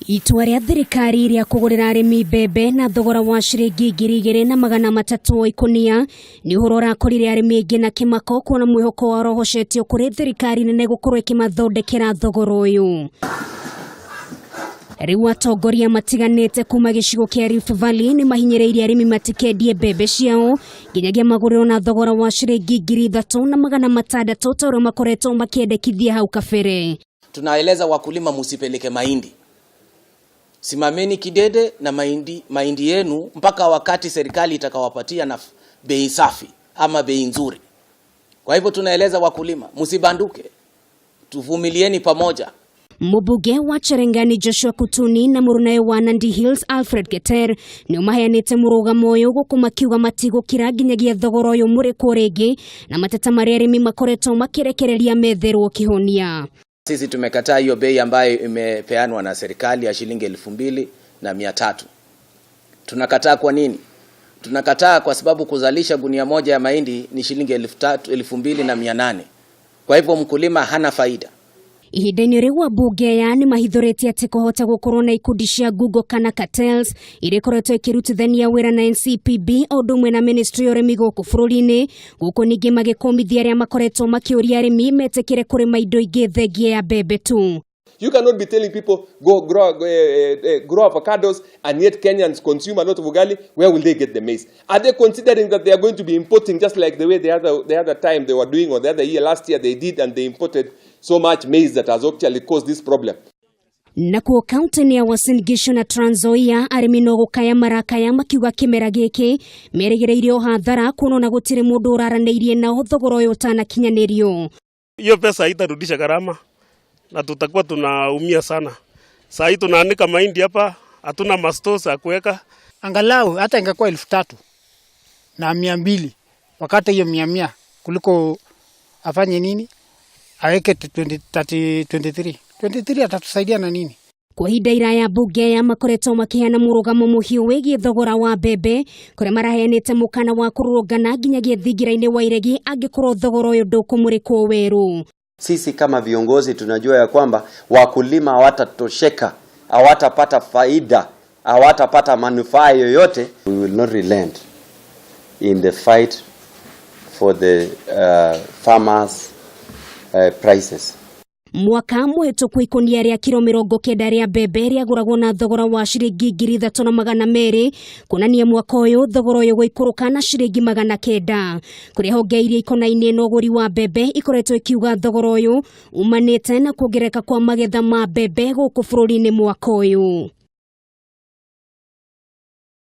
Itua rĩa thirikari rĩa kũgũrĩra arĩmi mbembe na thogora wa ciringi 2300 o ikũnia nĩ ũhoro ũrakorire arĩmi aingĩ na kĩmako kuona mwĩhoko wao ũrohocetio kũrĩ thirikari nene gũkorwo ĩkĩmathondekera thogora ũyũ. Rĩu atongoria matiganĩte kuma gĩcigo kĩa Rift Valley nĩ mahinyĩrĩirie arĩmi matikendie mbembe ciao nginyagia magũrĩrwo na thogora wa ciringi 3600 ta ũrĩa makoretwo makĩendekithia hau kabere. Tunaeleza wakulima musipeleke mahindi, simameni kidede na mahindi yenu mpaka wakati serikali itakawapatia na bei safi ama bei nzuri. Kwa hivyo tunaeleza wakulima msibanduke, tuvumilieni pamoja. Mũmbunge wa Cherengani Joshua Kutuni na mũrunawe wa Nandi Hills Alfred Keter nĩo maheanĩte mũrũgamo ũyũ gũkũ makiuga matigũkira nginyagia thogora ũyũ mũrĩkwo rĩngĩ na mateta marĩa arĩmi makoretwo makĩrekereria metherwo kĩhonia. Sisi tumekataa hiyo bei ambayo imepeanwa na serikali ya shilingi 2300. Tunakataa kwa nini? Tunakataa kwa sababu kuzalisha gunia moja ya mahindi ni shilingi 3000, 2800. Kwa hivyo mkulima hana faida. Ihinda-inĩ rĩu ambunge aya nĩ mahithũrĩtie atĩ kũhota gũkorwo na ikundi cia Google kana cartels iria ikoretwo ikĩrutithania wĩra na NCPB o ũndũ ũmwe na ministry ya ũrĩmi gũkũ bũrũri-inĩ, gũkũ ningĩ magĩkũmithia arĩa makoretwo makĩũria arĩmi metĩkĩre kũrĩma indo ingĩ thengia ya mbembe tu. You cannot be telling people go grow avocados, and yet Kenyans consume a lot of ugali. Where will they get the maize? Are they considering that they are going to be importing just like the way the other time they were doing, or the other year, last year they did, and they imported so much maize that has actually caused this problem? Nakuo kaunti-inĩ ya Uasin Gishu na Trans Nzoia, arĩmi no gũkaya marakaya makiuga kĩmera gĩkĩ merĩgĩrĩire o hathara kuona ona gũtirĩ mũndũ ũraranĩirie nao thogora ũyũ ũtanakinyanĩrio. Hiyo pesa haitarudisha gharama na tutakuwa tunaumia sana. Saa hii tunaanika mahindi hapa, hatuna mastores ya kuweka. Angalau hata ingekuwa 3200, wakati hiyo mia mia kuliko afanye nini, aweke 20, 30, 23 23 atatusaidia na nini? Kwa ihinda iraya mbunge aya makoretwo makiheana mũrũgamo mũhiũ wĩgiĩ thogora wa mbembe, kũrĩa maraheanĩte mũkana wa kũrũrũngana nginyagia thingira-inĩ wa iregi angĩkorwo thogora ũyũ ndũkũmũrĩkwo werũ. Sisi kama viongozi tunajua ya kwamba wakulima hawatatosheka, hawatapata faida, hawatapata manufaa yoyote. We will not relent in the fight for the farmers prices. Mwaka mũhĩtũku ikũnia rĩa kiro 90 rĩa mbembe rĩagũragwo na thogora wa ciringi 3200, kuonania mwaka ũyũ thogora ũyũ gũikũrũka na ciringi 900, kũrĩa honge iria ikonainie na ũgũri wa mbembe ikoretwo ikiuga thogora ũyũ umanĩte na kuongerereka kwa magetha ma mbembe gũkũ bũrũri-inĩ mwaka ũyũ.